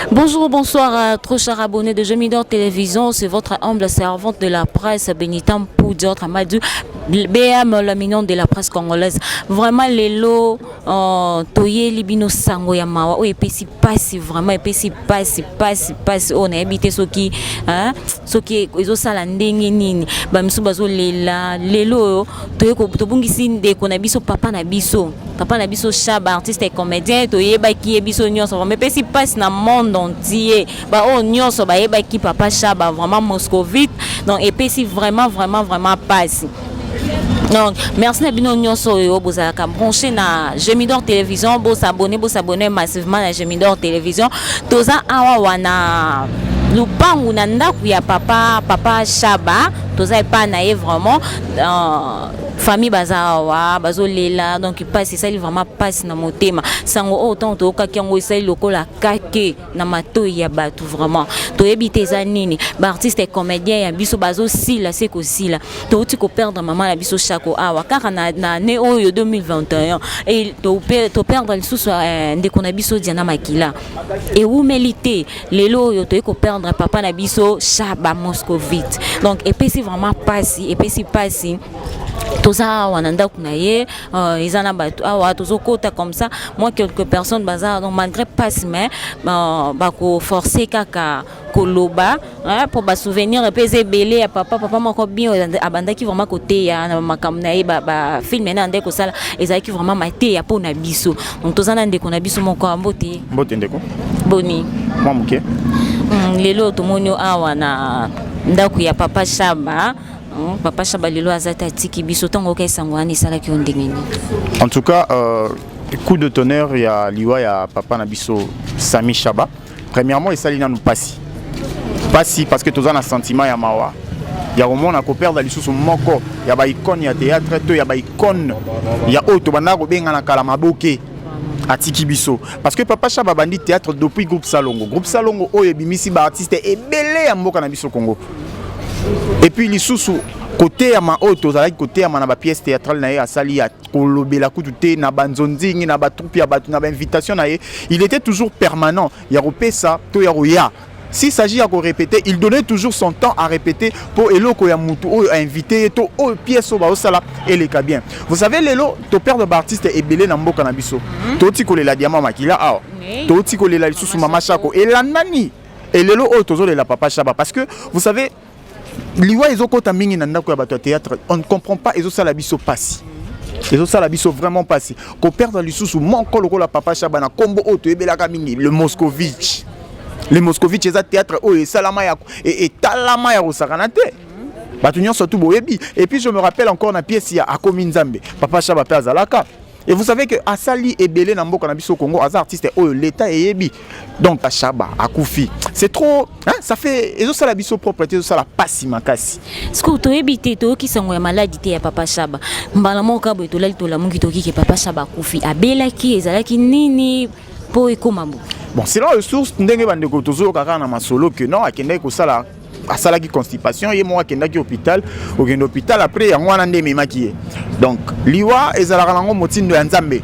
Bonjour, bonsoir à trop chers abonnés de Jemidor Télévision. C'est votre humble servante de la presse, Benitam Poudiot Amadou, BM, la mignon de la presse congolaise. Vraiment, lelo, toyeli bino sango ya mawa, oyo epesi pasi, vraiment, epesi pasi, pasi, pasi. Oyo nayebi te soki, hein, soki ezosala ndenge nini. Bamisu bazolela lelo oyo toye tobungisi ndeko na biso, papa na biso, papa na biso Shaba, artiste et comédien. Toyebaki ye biso nyonso. Vraiment epesi mpasi na monde entier, baoyo nyonso bayebaki papa Shaba, vraiment moscovite. Donc epesi vraiment, vraiment, vraiment mpasi. Donc merci na bino nyonso oyo bozalaka branché na Gemidor Télévision. Bosabonner, bosabonner massivement na Gemidor Télévision. Toza awa wana lupangu na ndako ya papa Shaba. Toza epai na ye. Vraiment, famille baza awa, bazolela. Donc mpasi esali, vraiment mpasi na motema. Sango oyo, ntango toyokaki yango, esali lokola kake na matoi ya bato. Vraiment toyebi te eza nini. Baartiste comédien ya biso bazosila se kosila. Touti koperdre mama na biso Chako awa kaka na année oyo 2021 e toperdre lisusu ndeko na biso Diana Makila. Ewumeli te, lelo oyo toyei koperdre papa na biso Shaba Moscovite. Donc epesi vraiment pasi, epesi pasi. Toza awa na ndako na ye, eza na bato awa. Tozokota comme ça, moi quelques personnes baza. Donc malgré pasi, mais bakoforce kaka koloba mpo basouvenir mpe eza ebele ya papa. Papa moko bien, abandaki vraiment koteya na makambo na ye. Bafilm na andaki kosala ezalaki vraiment mateya mpo na biso. Donc toza na ndeko na biso moko. Mbote. Mbote, ndeko. Boni? Mwa moke. Lelo tomoni awa na ndako ya papa Shaba. Papa Shaba lelo aza te, atiki biso. Ntango oka esango wana, esalaki yo ndenge nini? En tout cas, coup de tonnerre ya liwa ya papa na biso Sami Shaba, premièrement esali nanu pasi, pasi parce que toza na sentiment ya mawa ya komona koperdre lisusu moko ya baicône ya théâtre to ya baicône ya oyo tobandaka kobenga na kala maboke. Atiki biso parce que papa Shaba abandi théâtre depuis groupe Salongo, groupe Salongo oyo ebimisi baartiste ebele ya mboka na biso Congo. Et puis lisusu koteyama oyo tozalaki koteyama na bapièce théâtrale na ye, asali ya kolobela kutu te na banzonzingi, na batroupe ya bato, na bainvitation na ye, il était toujours permanent ya kopesa to ya koya. S'il s'agit ya korépéter, il donnait toujours son temps à répéter mpo eloko ya mutu oyo ainvité ye to oyo pièce oyo baosala eleka bien. Vous savez, lelo toperdre baartiste ebele na mboka na biso. Touti kolela Diama Makila awa, touti kolela lisusu mama Chako elandani, elelo oyo tozolela papa Shaba. Parce que vous savez, liwa ezokɔta mingi na ndako ya bato ya théâtre. On ne comprend pas. Ezosala biso pasi, ezosala biso vraiment pasi koperdre lisusu moko lokola papa Shaba na nkombo oyo toyebelaka mingi, le Moscovitch. Le Moscovitch eza théâtre oyo esalama ya etalama ya kosakana te, bato nyonso tu boyebi. Et puis je me rappelle encore na pièce ya Akomi Nzambe, papa Shaba mpe azalaka. Et vous savez que asali ebele na mboka na biso Congo, aza artiste oyo l'État eyebi. Donc Shaba akufi, c'est trop, hein, ça fait, ezosala biso propre te, ezosala pasi makasi. Sikoyo toyebi te, toyoki sango ya maladi te ya papa Shaba. Mbala moko kaka boye tolali, tolamuki, toyoki ke papa Shaba akufi. Abelaki? Ezalaki nini mpo ekóma boye? Bon, selon les sources, ndenge bandeko tozoyoka kaka na masolo ke non, akendaki kosala, asalaki constipation, ye moko akendaki hôpital. Okende hôpital après, yango wana nde ememaki ye. Donc liwa ezalaka nango motindo ya Nzambe.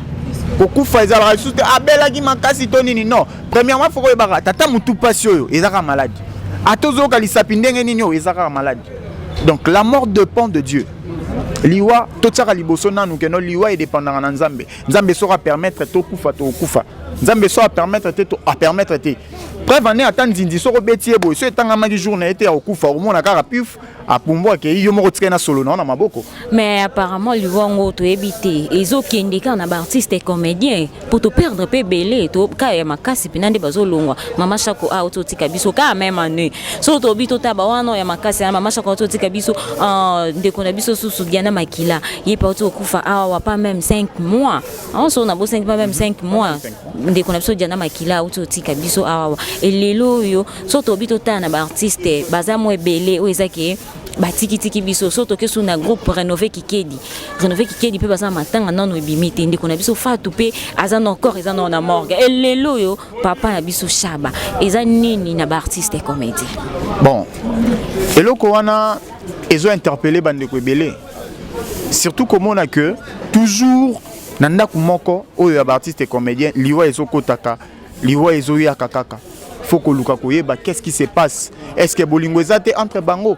Kokufa ezalaka lisusu te abelaki makasi to nini, non. Premièrement, faut koyebaka tata motu pasi oyo eza kaka maladi. Ata ozoyoka lisapi ndenge nini, oyo eza kaka maladi. Donc la mort dépend de Dieu. Liwa totiaka liboso nanu keno liwa edépendaka na Nzambe. Nzambe soki apermettre tokufa, tokokufa. Nzambe so apermettre te, to apermettre te. Preuve ane, ata nzinzi soki obeti ye boye, so etangamaki jour na ye te ya kokufa, omona kaka pif, apumbu, akei. Yo moko otikali na solo na yo na maboko. Mais apparemment liwa yango toyebi te, ezokende kaka na baartiste comédien mpo toperdre mpe ebele kaka ya makasi mpena nde bazolongwa. Mama Chako a oti otika biso kaka même année. So tobi totaba wana ya makasi ya mama Chako oti otika biso, ndeko na biso susu Diana Makila, ye mpe oti okufa awa pas même 5 mois. So nabosani, pas même 5 mois, ndeko na biso Diana Makila auti otika biso awa. Elelo oyo so tobi totala na baartiste baza mo ebele oyo eza ke batikitiki biso. So toke su na groupe Rénové Kikedi, Rénové Kikedi mpe baza na matanga, nano ebimi te. Ndeko na biso Fatu mpe aza na encore, eza nano na morgue. Elelo oyo papa na biso Shaba, eza nini na baartiste comédie? Bon, eloko wana ezo interpeller bandeko ebele, surtout komona que toujours na ndako moko oyo ya baartiste comédien liwa ezokotaka, liwa ezoyaka kaka. Faut koluka koyeba qu'est-ce qui se passe. Est-ce que bolingo eza te entre bango?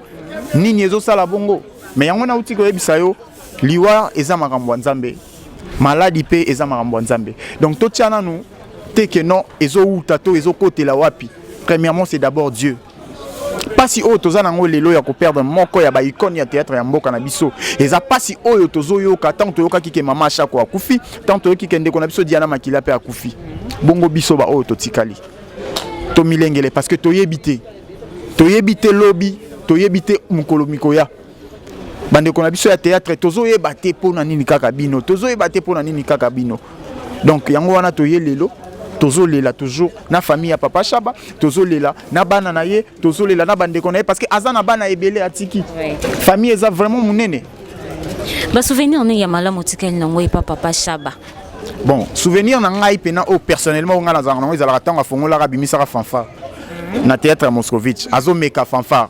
Nini ezosala bongo? Mais yango nauti koyebisa yo, liwa eza makambo ya Nzambe, maladi mpe eza makambo ya Nzambe. Donc totia nanu te ke non, ezowuta to ezokotela wapi. Premièrement, c'est d'abord Dieu. Pasi oyo toza nango lelo ya koperdre moko ya baicône ya théâtre ya mboka na biso, eza pasi oyo tozoyoka. Ntango toyokaki ke mama Shako akufi, ntango toyoki ke ndeko na biso Diana Makila mpe akufi, bongo biso baoyo totikali, tomilengele, parce que toyebi te, toyebi te lobi, toyebi te mokolo mikoya. Bandeko na biso ya théâtre, tozoyeba te mpo na nini kaka bino, tozoyeba te mpo na nini kaka bino. Donc yango wana toye lelo, tozolela toujours na famille ya papa Shaba, tozolela na bana na ye, tozolela na bandeko na ye, parce que aza na bana ebele atiki. Famille eza vraiment monene. Basouvenir nini ya malamu otikali nango epa papa Shaba? Bon, souvenir na ngai mpena oyo personnellement oyo ngai nazalaka nango, ezalaka ntango afongolaka, abimisaka fanfare na théâtre ya Moscovitch, azomeka fanfare,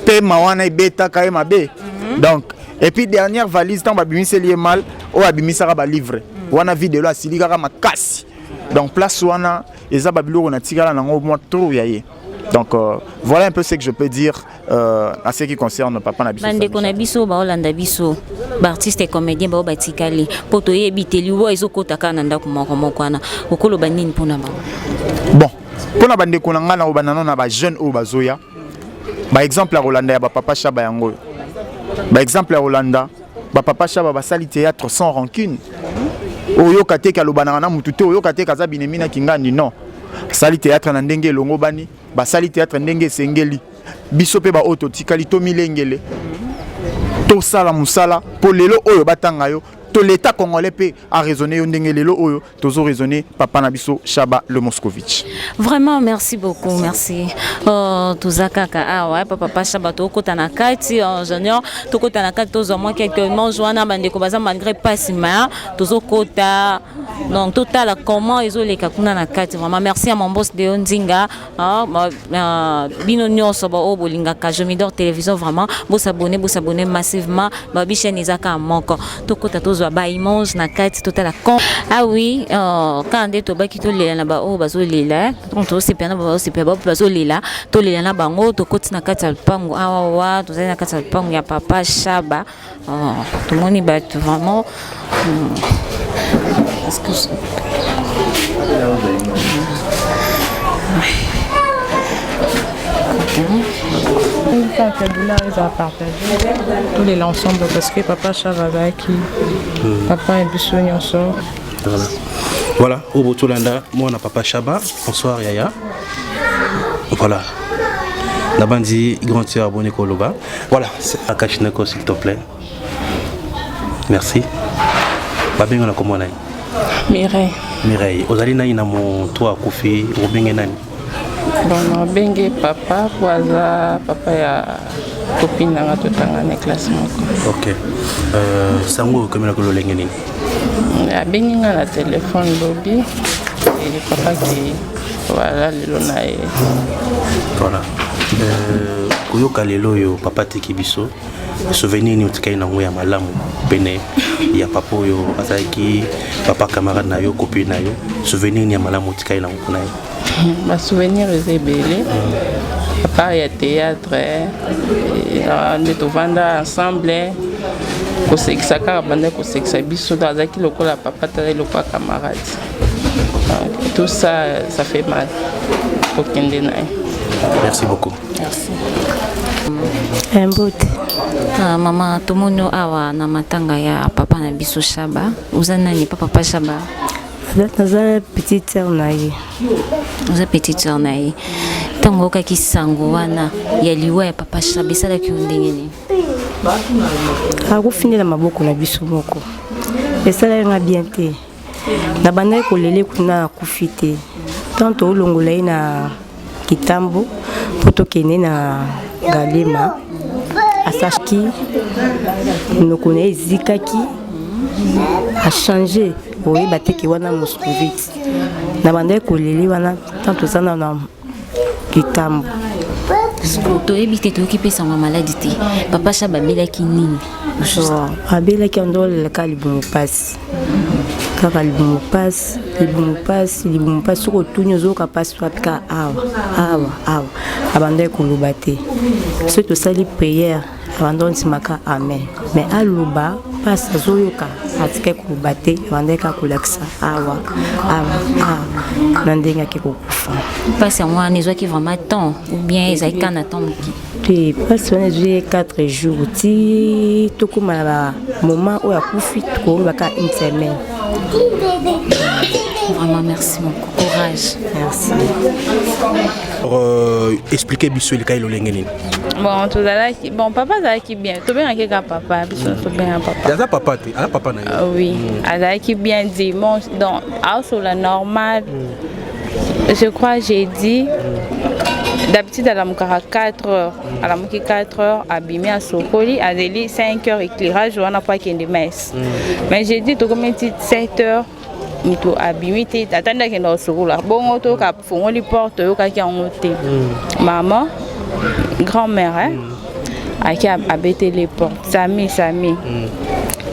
pema wana ebetaka ye mabe. Donc et puis dernière valise, ntango babimiseli ye mal oyo abimisaka balivre wana, videlo asili kaka makasi. Donc place wana eza babiloko natikala nango mwa trop ya ye. Donc voilà un peu ce que je peux dire à ce qui concerne papa na biso. Bandeko na biso baolanda biso, baartiste et comédien bao batikali, mpo toyebi te liwa ezokota kaka na ndako moko moko wana, okoloba nini mpona bango? Bon, mpona bandeko na ngai, na kobanda nano na bajeune oyo bazoya, baexemple ya kolanda ya bapapa Shaba yango oyo, baexemple ya kolanda bapapa Shaba. Basali théâtre sans rancune. Oyoka te alobanaka na mutu te, oyoka te kaza binemi na kingandi. Non, basali théâtre na ndenge elongo bani, basali théâtre ndenge esengeli. Biso mpe baoyo totikali, tomilengele, tosala mosala mpo lelo oyo batanga yo to l'état congolais mpe araisonne yo ndenge lelo oyo tozo raisonner papa na biso Shaba le Moscovitch. Vraiment, merci beaucoup, merci. Toza kaka awa pa papa Shaba. Tokota na kati, junior, tokota na kati, tozwa mwa quelques manche wana. Bandeko baza malgré pasi ma tozokota, donc totala comment ezoleka kuna na kati. Vraiment, merci à mon boss Deo Nzinga. Bino nyonso baoyo bolingaka Jomidor Télévision, vraiment bosabonner, bosabonner massivement. Babi chaîne eza kaka moko. Tokota, tozwa baimage na kati, totala. Ah oui, kaka nde tobaki, tolela na baoyo bazolela, donc tozosepela na bazosepela, bao mpe bazolela, tolela na bango. Tokoti na kati ya lupango awawa, tozali na kati ya lupango ya papa Shaba. Tomoni bato vraiment parce que Kaka douleur eza partagé, tolela ensemble, parce que papa Shaba azalaki papa ya biso nyonso. Voilà, voilà, oyo botolanda mwana papa Shaba. Bonsoir yaya. Voilà, nabandi grande sœur aboni koloba. Voilà, akashi nako, s'il te plaît, merci. Babenga na komona ye? Mireille. Mireille, ozali nani na moto akufi? Obenge nani? Bon, nabenge papa po aza papa ya copine nanga, totanga na classe moko. Ok, sango okomelaki lolenge nini? Abengi nga na telefone lobi, papa ke voilà, lelo na ye. Voilà, koyoka lelo oyo papa atiki biso, souvenir nini otikali nango ya malamu pene ya papa oyo azalaki papa camarade na yo, copine na yo? Souvenir nini ya malamu otikali nango mpona ye? Basouvenir eza ebele. À part ya théâtre, nde tovanda ensemble, kosekisa kaka, banda kosekisa biso. Donc azalaki lokola papa, tazali lokola camarade. Tout ça, ça fait mal kokende na ye. Merci beaucoup. Merci. Mbote. Mama, tomoni awa na matanga ya papa na biso Shaba. Oza nani pa papa Shaba? Naza petite sœur na ye. Oza petite sœur na ye. Ntango oyokaki sango wana ya liwa ya papa Shaba, esalaki yo ndenge nini? Akufi nde na maboko na biso moko. Esalaki nga bien te. Nabandaki kolele kuna, akufi te. Ntango toolongola ye na kitambo mpo tokende na Galema, asaki monoko na ye ezikaki, achange, oyeba teke wana Moscovite. Na bandaki kolele wana ntango toza na kitambo. Toyebi te, toyoki mpe sango ya maladi te. Papa Shaba abelaki nini? Abelaki, ando olelaka libumu mpasi. Kaka libumu pasi, libumu pasi, libumu pasi. Soki otuni ozoyoka pasi wapi? Kaka awa, awa, awa. Abandaki koloba te. Soki tosali prière, abanda ondimaka amen, mais aloba mpasi azoyoka, atikaki koloba te. Abandaki kaka kolakisa awa, awa, awa, na ndenge ake kokufa. Mpasi yango wana ezwaki vraiment temps ou bien ezalaki kaka na temps moke? Te, mpasi wana ezwi ye 4 jours ti tokóma na bamoment oyo akufi, tokoloba kaka une semaine. Vraiment, merci beaucoup, courage. Merci. Expliquer biso eleka lolenge nini? Bon, tozalaki bon, papa azalaki bien, tobengaki kaka papa, biso tobenga papa. Aza papa te, aza papa na yo? Oui. Azalaki bien dimanche, donc aosola normal. Je crois j'ai dit d'habitude alamukaka 4 heures. Alamuki 4 heures, abimi, asokoli, azeli 5 heures, éclairage wana mpo akende messe. Mais j'ai dit tokomi ti 7 heures, moto abimi te. Atandi, akenda kosukola, bongo toyoka fongoli porte, toyokaki yango te. Mama grand-mère, hein? Aki abeteli porte: "Sami, Sami,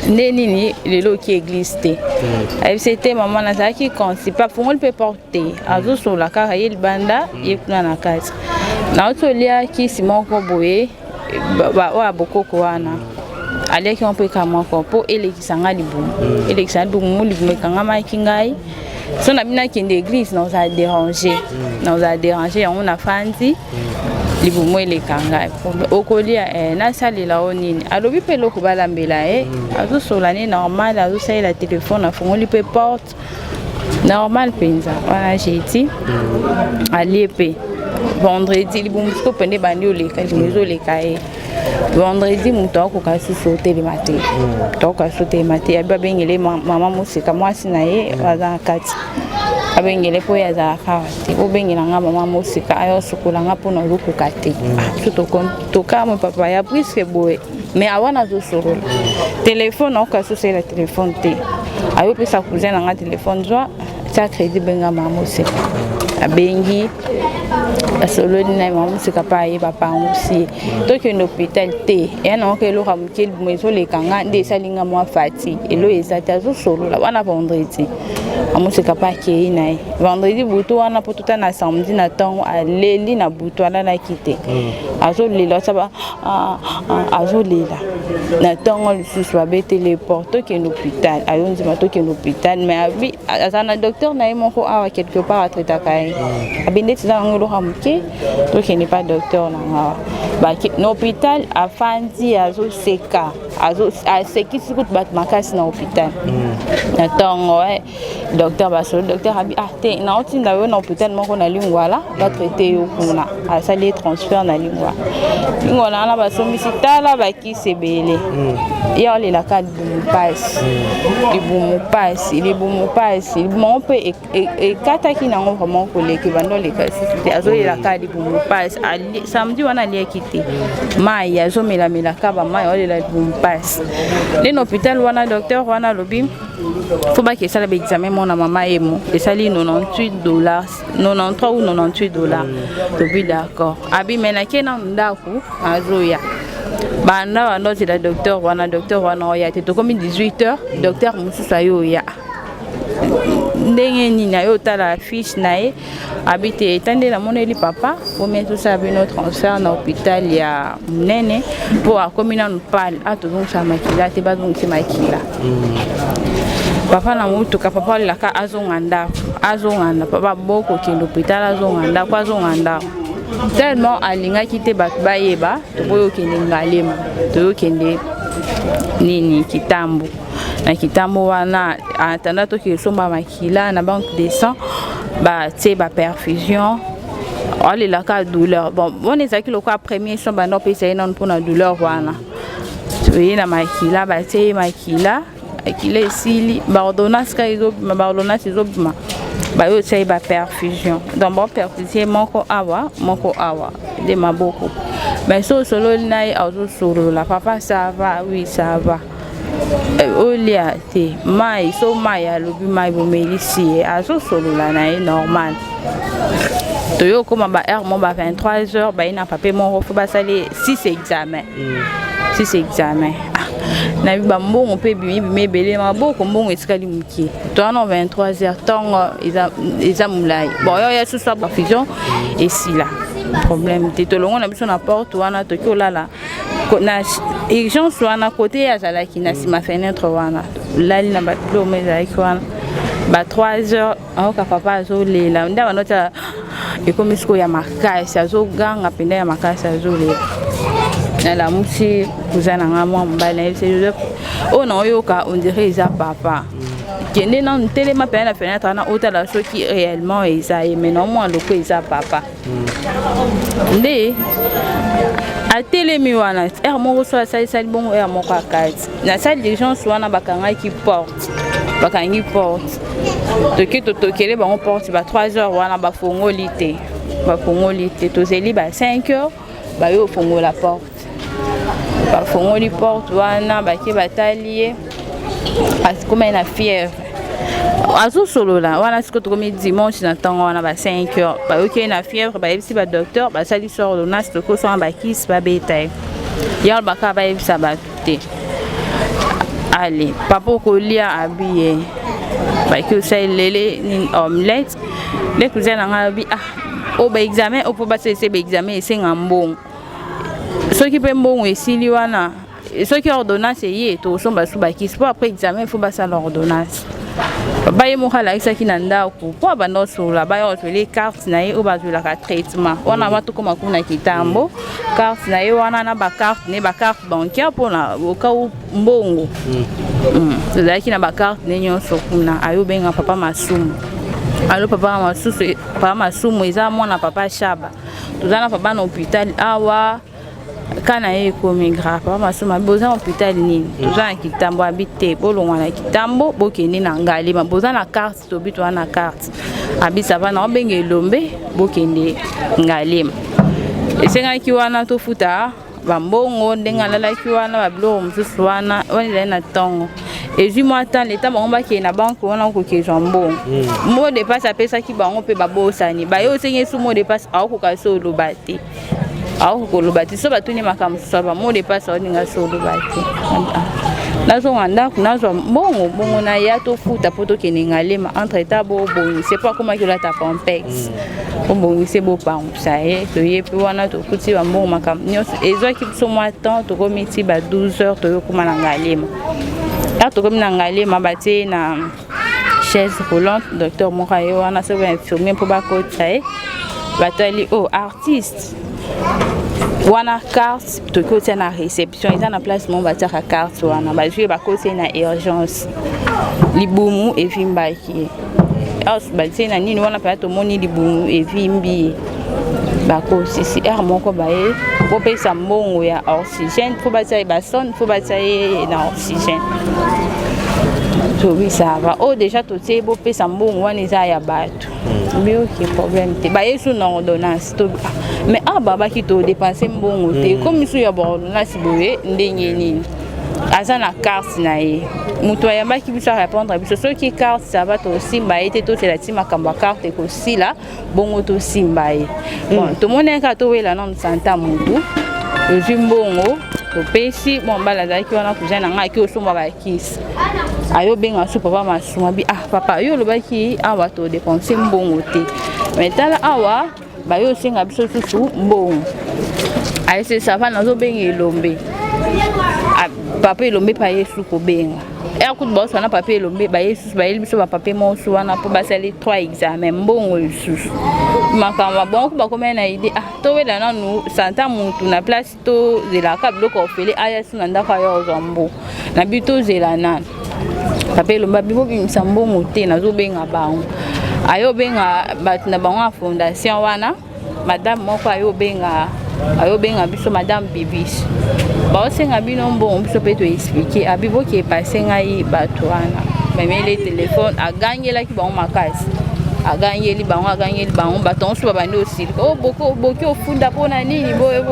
nde nini lelo oki église te?" Ayebisi te: "Mama, nazalaki constipé." Afongoli mpe porte te, azosola kaka ye libanda, ye kuna na kati. Nauti olia kisi moko boye oyo ya bokoko wana, aliaki ngo mpe ka moko mpo elekisa nga libumu, elekisa libumu, libumu ekangamaki ngai. So na bino akende église, nazala déranger, nazala déranger. Yango nafandi, libumu eleka ngai. "Okolia eh, nasalela o nini?" Alobi mpe eloko balambela ye. Azosola ne normal, azosalela telefone, afongoli mpe porte normal mpenza wana. Jeudi alie mpe, vendredi libumu siko mpe nde bandi oleka, libumu ezoleka ye. Vendredi moto akoka susu otelema te, moto akoka susu otelema te. Abi abengele mama Moseka, mwasi na ye aza na kati, abengele mpo ye azalaka awa te. "Obengela nga mama Moseka, ayo osokola nga mpona ozokoka te." So tokamwe, papa ya puisque boye, mais awa nazosolola telefone, akoka susu telefone te. Ayopesa cousin na nga telefone: "Zwa, tia crédit, benga mama Moseka." Abengi, asololi na ye. Mama Moseka mpe ayeba pangusi ye: "Tokende hôpital te, eya nango eloko ya moke, libumu ezoleka nga nde esali nga mwa fatigue, elo eza te." Azosolola wana vendredi. Amoseka mpe akei na ye vendredi butu wana mpo tota na samedi na ntongo. Aleli na butu, alalaki te, azolela, osaba azolela. Na ntongo lisusu babeteli porte: "Tokende hôpital." Ayo ndima tokende hôpital, mais abi aza na docteur na ye moko awa quelque part atraitaka ye. Abi ndeti eza nango eloko ya moke, tokende pa docteur na nga awa. Na hôpital afandi, azoseka, asekisi kutu bato makasi na hôpital. Na ntongo docteur basolo, docteur abi: "Ah te, naotinda yo na hôpital moko na Lingwala, batraite yo kuna." Asali ye transfert na Lingwala. Lingwala wana basombisi, tala bakisi ebele. Ye alelaka libumu pasi, libumu pasi, libumu pasi. Libumu yango mpe ekataki nango vraiment koleka, ebanda oleka lisusu te. Azoyelaka libumu pasi. Samedi wana aliaki te, mai azomelamelaka bamai, aolela libumu pasi. Nde na hôpital wana docteur wana alobi fo baki esala baexamen. Mona mama yemo esali 98 dollars, 93 ou 98 dollars. Tobi d'accord. Abi me nake na ndako, azoya. Banda banda ozela docteur wana, docteur wana oya te. Tokomi 18 heures, docteur mosusu aye oya. Ndenge nini aye otala fiche na ye, abi te, eta nde namoneli papa omie, tosala bino transfert na hôpital ya monene mpo akomi nanu pale. A tozongisa makila te, bazongisi makila. Papa na motuka, papa alelaka, azonga ndako, azonga ndako. Papa bokokende hôpital, azonga ndako, azonga ndako. Tellement alingaki te bato bayeba. Tokoki okende Ngalema, toyokende nini, Kitambo. Na Kitambo wana, en attendant tokende somba makila na banque de sang, batie baperfusion. Alelaka douleur. Bon, wana ezalaki lokola premier soin, banda opesa ye nanu mpona douleur wana. Toye na makila, batie ye makila, makila esili, baordonnance kaka ezobima, baordonnance ezobima. Bayo otia ye baperfusion, donc baoperfuse moko awa, moko awa, nde maboko. Mais so osololi na ye, azosolola: "Papa, ça va? Oui, ça va." Olia te, mai so mai, alobi mai, bomelisi ye, azosolola na ye normal. Toye okóma ba heure mo ba 23 heures, baye na papier moko fo basali 6 examen, 6 examen. Ah. Na bambongo mpe ebimi bimi ebele, maboko mbongo etikali moke. Toza na 23 heures, ntongo eza molai. Bon, yo ya susu bafusion esila, problème te. Tolongo na biso na porte wana, toki olala na urgence wana, kote ye azalaki na nsima fenêtre wana. Lali na babiloko ezalaki wana. Ba 3 heures, aoka papa azolela. Nde abanda tia ekomi sikoyo ya makasi, azoganga mpenza ya makasi, azolela. Nalamusi cousin na nga mwa mobali, nayebisa Joseph: oyo naoyoka, on dirait eza papa. Kende nanu, telema pene na fenêtre wana, otala soki réellement eza ye. Mais naomona loko eza papa. Nde atelemi wana, heure moko so asalisali bongo, heure moko akati na salle d'urgence wana. Bakangaki porte, bakangi porte. Toki totokele bango porte ba 3 heures wana, bafongoli te, bafongoli te. Tozeli ba 5 heures, bayo ofongola porte. Bafongoli porte wana, bake batali ye, akomai na fièvre, azosolola wana. Sikoyo tokomi dimanche na ntongo wana ba 5 heures, bayoki ye na fièvre, bayebisi badocteur, basali so ordonnance, tokosala bakisi, babeta ye. Ya baka bayebisa bato te. Ale papa okolia abi ye, baki osala lele nini, omelette. Nde cousin na ngai alobi: ah, oyo baexamen oyo, mpo basalisa baexamen esenga mbongo. Soki mpe mbongo esili wana, soki ordonnance eye, tokosomba su bakisi, mpo après examen faut basala ordonnance. Papa ye moko alakisaki na ndako mpo abanda osolola. Baya kozwele carte na ye oyo bazwelaka traitement wana, ba tokóma kuna kitambo, carte na ye wana na bacarte ne, bacarte bancaire, mpona oka mbongo tozalaki na bacarte ne nyonso kuna. Ayobenga papa Masumu: alo papa Masusu, papa Masumu, eza mwana papa Shaba, toza na papa na hôpital awa, ka na ye ekomi grave. Papa Masumu abi: boza na hôpital nini? Toza na Kitambo. Abi: te, bolongwa na Kitambo, bokende na Ngalema. Boza na carte? Tobi toza na carte. Abi: ça va, na obenga Elombe, bokende Ngalema. Esengaki wana tofuta bambongo ndenge alalaki wana, babiloko mosusu wana. Wana ezali na ntongo, ezwi mwa temps leta bango bakende na banque wana kokezwa mbongo. Mot de passe apesaki bango mpe babosani. Baye osengi esu mot de passe, aokoka so oloba te, aokoka koloba te. So batuni makambo mosusu, aba mot de passe aoninga so oloba te. Nazonga ndako, nazwa mbongo bongo, naya tofuta mpo tokende Ngalema. Entre temps bobongise mpo akomaki olata pampers, bobongise, bopangusa ye. Toye mpe wana, tokuti bambongo, makambo nyonso. Ezwaki biso mwa temps, tokomi ti ba 12 heures, toyokóma na Ngalema. Car tokomi na Ngalema, batie na chaise roulante. Docteur moko aye wana, soki bainfirmier mpo bakotisa ye, batali o oh, artiste wana. Carte toki otia na réception, eza na place moko batiaka carte wana. Bazwi, bakoti ye na urgence, libumu evimbaki ye. Batie na nini wana mpenza, tomoni libumu evimbi ye. Bakosisi heure moko, baye kopesa mbongo ya oxygène, mpo batia ye basonde, mpo batia ye na oxygène. Tobi ça va, oyo déjà totie, bopesa mbongo wana eza ya bato. Bioki problème te, baye su na ordonnance. Mais awa babaki todépenser mbongo te, komi su ya baordonnance boye ndenge nini? Aza na carte na ye. Moto ayambaki biso arépondre biso: soki carte, ça va, tosimba ye te, totela ti makambo ya carte ekosila, bongo tosimba ye. Bon, tomoni kaka towela nanu santa motu, tozwi mbongo, topesi. Bon, mbala azalaki wana, cousin na ngai aki osomba bakisi, ayobenga so papa Masumu, abi: ah papa, yo olobaki awa todépenser mbongo te, mais tala awa bayo osenga biso susu mbongo. Ayese: ça va, nazobenga Elombe. Papa Elombe mpe aye su kobenga ere kutu baosala na papa Elombe. Baye susu, bayeli biso bapapier mosusu wana mpo basali 3 examen, mbongo lisusu, makambo bongo. Bakomai na idée: ah, towela nanu santa mutu na place, tozelaka biloko ofele aya su na ndako, aya ozwa mbongo na bi. Tozela nanu papa Elombe. Abi: bobimisa mbongo te, nazobenga bango. Aye obenga bato na bango ya fondation wana, madame moko aye obenga, ayobenga biso madame Bibis, baosenga bino mbongo. Biso mpe toexpliquer. Abi: boke epase ngai bato wana. Bameli telefone, agangelaki bango makasi, agangeli bango, agangeli bango. Bato mosusu babandi osilika: o boki ofunda mpona nini? Boye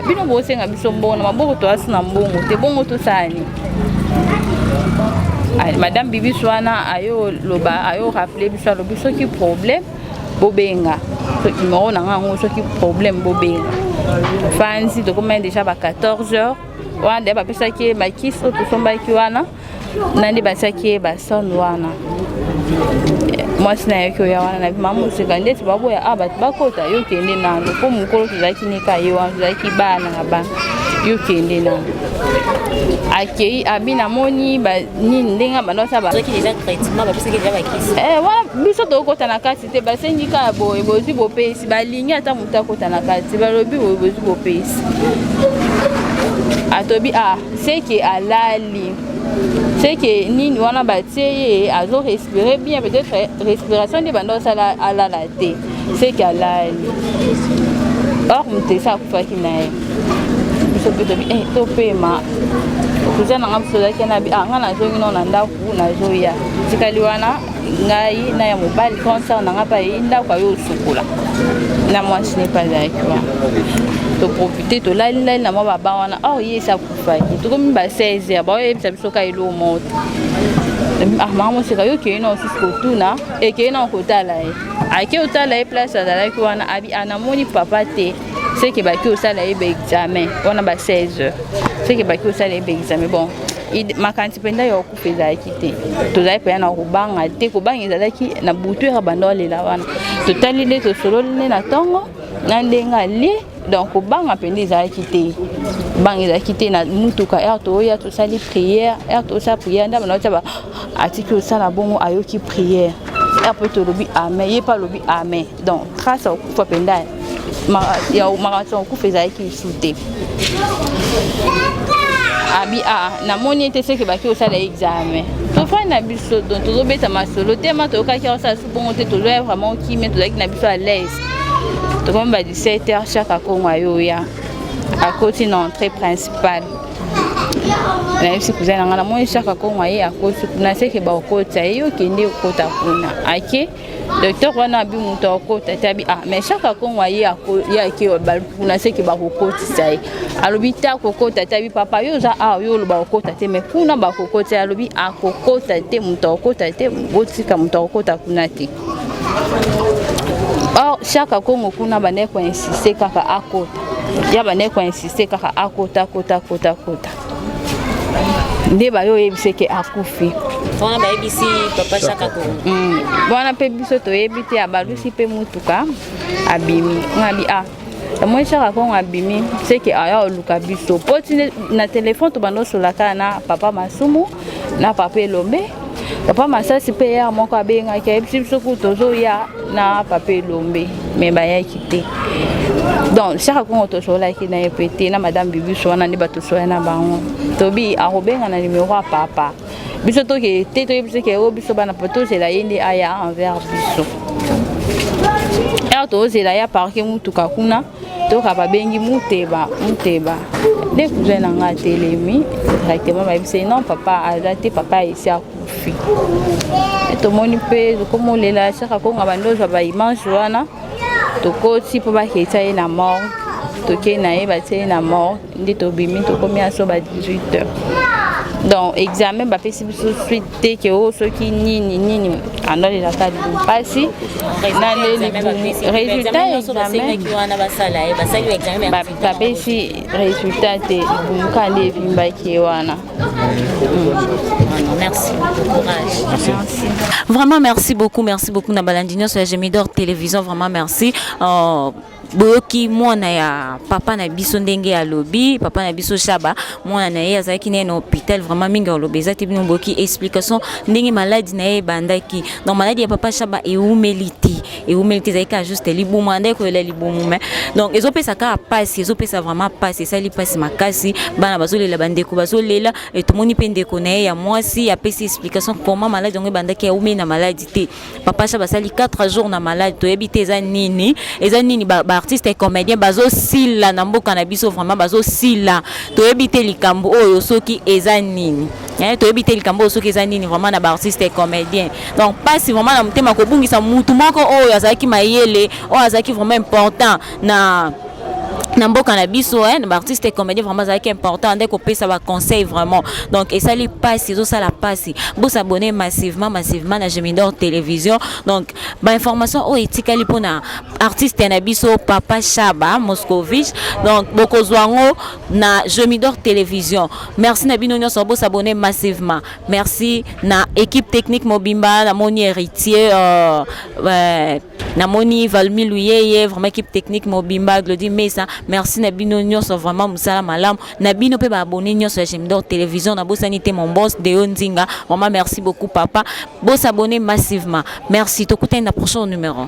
bino bosenga biso mbongo na maboko, toasu na mbongo te, bongo tosala nini? Madame Bibis wana ayo loba, ayo rappeler biso, alobi: soki problème, bobenga numéro na nga yango, soki problème, bobenga. Fanzi tokomai déjà ba 14 heures. Wana deya bapesaki ye bakisi oyo tosombaki wana na nde batiaki ye basone wana. Mwasi na yoki oya wana na mama moseka ndeti baboya a bato bakota, yo kende nano, mpo mokolo tozalaki nika ye wana, tozalaki bana na bana, yo kende nano. Akei, abi namoni nini ndenge banda osala wana, biso tokota na kati te. Basengi kaka boye, bozwi bopesi, balingi ata moto akota na kati, balobi boye, bozwi bopesi. Atobi a seke alali, seke nini wana batie ye, azo respirer bien, peut-être respiration nde banda osala alala te, seke alali. Or moto esi akufaki na ye. Biso mpe tobi eh, topema. Cousin na nga biso ozalaki na bi ah, nga nazongi no na ndako, nazoya tikali wana ngai na ya mobali, grande sœur na nga mpe ayeyi ndako, aye osukola na mwasi ne mpe azalaki wana. Toprofite, tolalilali na mwa baba wana. Or ye esi akufaki. Tokomi ba 16 heures, baoyebisa biso ka eloko moko te. Ah, mama moseka, yo okei na osusu kotuna, ekei na kotala ye, ake otala ye place azalaki wana. Abi anamoni papa te, seke baki osala ye baexamen wana ba 16 heures, seke baki osala ye baexamen. Bon, makanisi mpenza ya kokufa ezalaki te, tozalaki mpenza na kobanga te. Kobanga ezalaki na butu eka banda olela wana, totali nde tosololi nde na ntongo na ndenge alie. Donc kobanga mpenza ezalaki te, kobanga ezalaki te. Na mutuka heure toya, tosali prière, heure tosala prière nde bana otya atiki osala bongo, ayoki prière, heure mpe tolobi amen, ye mpe alobi amen. Donc trace ya kokufa mpenza, ya makanisi ya kokufa ezalaki lisu te. Abi a namoni ete seke baki osala examen, tofandi na biso, donc tozobeta masolo tema, toyokaki osala su bongo te, tozoya vraiment kimia, tozalaki na biso à l'aise. Tokomi ba 17 heures, chaque akongo ayoya, akoti na entrée principale. Nayebisi cousin na ngai, namoni chaque akongo aye, akoti kuna, seke bakokotisa ye, yo okende okota kuna. Ake, docteur wana abi moto akota te. Abi ah, mais chaque akongo aye, ye ake kuna, seke bakokotisa ye. Alobi te, akokota te. Abi papa, yo oza awa, yo oloba okota te, mais kuna bakokota ye. Alobi akokota te, moto akokota te, botika, moto akokota kuna te. Or chaque akongo kuna bandaki koinsiste kaka akota, ya bandaki koinsiste kaka akota, akota, akota, akota, nde bayo oyebisi ke akufi. Wana bayebisi papa Chaka Kongo. Wana mpe biso toyebi te. Abalusi mpe mutuka, abimi. Ngabi ah, amoni Chaka Kongo abimi, seke aya oluka biso po ti na telefone tobanda osola kaka na papa Masumu na papa Elombe. Papa Masasi mpe yare moko abengaki, ayebisi biso ku tozoya na papa Elombe, me bayaki te. Donc Chaka Kongo tosololaki na ye mpe te, na madame Bibiso wana nde bato soya na bango. Tobi akobenga na numero ya papa, biso toke te, toyebi biso ke oyo biso bana po tozela ye nde aya envers biso. Ere tozela ye, aparke mutuka kuna, toka babengi Muteba, Muteba nde cousin na nga atelemi directement, bayebisi ye non, papa aza te, papa esi akufi. Tomoni mpe tokomolela Chaka Konga, bandi ozwa baimage wana. Tokoti mpo baketisa ye na morgue, tokei na ye, batie ye na morgue, nde tobimi, tokomi aso ba 18 heures. Donc examen bapesi biso suite te ke oyo soki nini nini, andolelaka libumu mpasi na nde libumu. Résultat examen bapesi résultat te, libumu kaka nde evimbaki ye wana. Merci beaucoup, courage. Merci. Merci. Vraiment, merci beaucoup, merci beaucoup. Na balandi nyonso ya Gemidor Télévision, vraiment merci. Boyoki mwana ya papa na biso ndenge alobi, papa na biso Shaba, mwana na ye azalaki na ye na hôpital. Vraiment mingi alobi eza te, bino boyoki explication ndenge maladi na ye ebandaki. Donc maladi ya papa Shaba ewumeli te, ewumeli te, ezalaki kaka juste libumu, andaki koyela libumu. Mais donc ezopesa kaka pasi, ezopesa vraiment pasi, esali pasi makasi. Bana bazolela, bandeko bazolela. Tomoni mpe ndeko na ye ya mwasi apesi explication comment maladi yango ebandaki. Awumeli na maladi te, papa Shaba asali 4 jours na maladi. Toyebi te eza nini, eza nini. Baartiste ba comédien bazosila na mboka na biso, vraiment bazosila. Toyebi te likambo oyo soki eza nini, toyebi te likambo oyo soki eza nini vraiment na baartiste comédien. Donc mpasi vraiment na motema kobungisa mutu moko oyo azalaki mayele, oyo azalaki vraiment important na mboka na biso, na baartiste comédien. Vraiment azalaki important, nde kopesa baconseil vraiment. Donc esali mpasi, ezosala mpasi. Bosabone massivement, massivement na Gemidor Télévision. Donc bainformation oyo etikali mpona artiste na biso papa Shaba Moscovich, donc bokozwa yango. Na Jemidor Télévision. Merci na bino nyonso, bo s'abonner massivement. Merci na équipe technique mobimba, na moni héritier namoni Valmi Luyeye, vraiment équipe technique mobimba, Glody Mesa. Merci na bino nyonso, vraiment mosala malamu na bino mpe baabonné nyonso ya Jemidor Télévision. Nabosani te mon boss Deo Nzinga, vraiment merci beaucoup papa. Bo s'abonner massivement. Merci, tokutani na prochain numéro.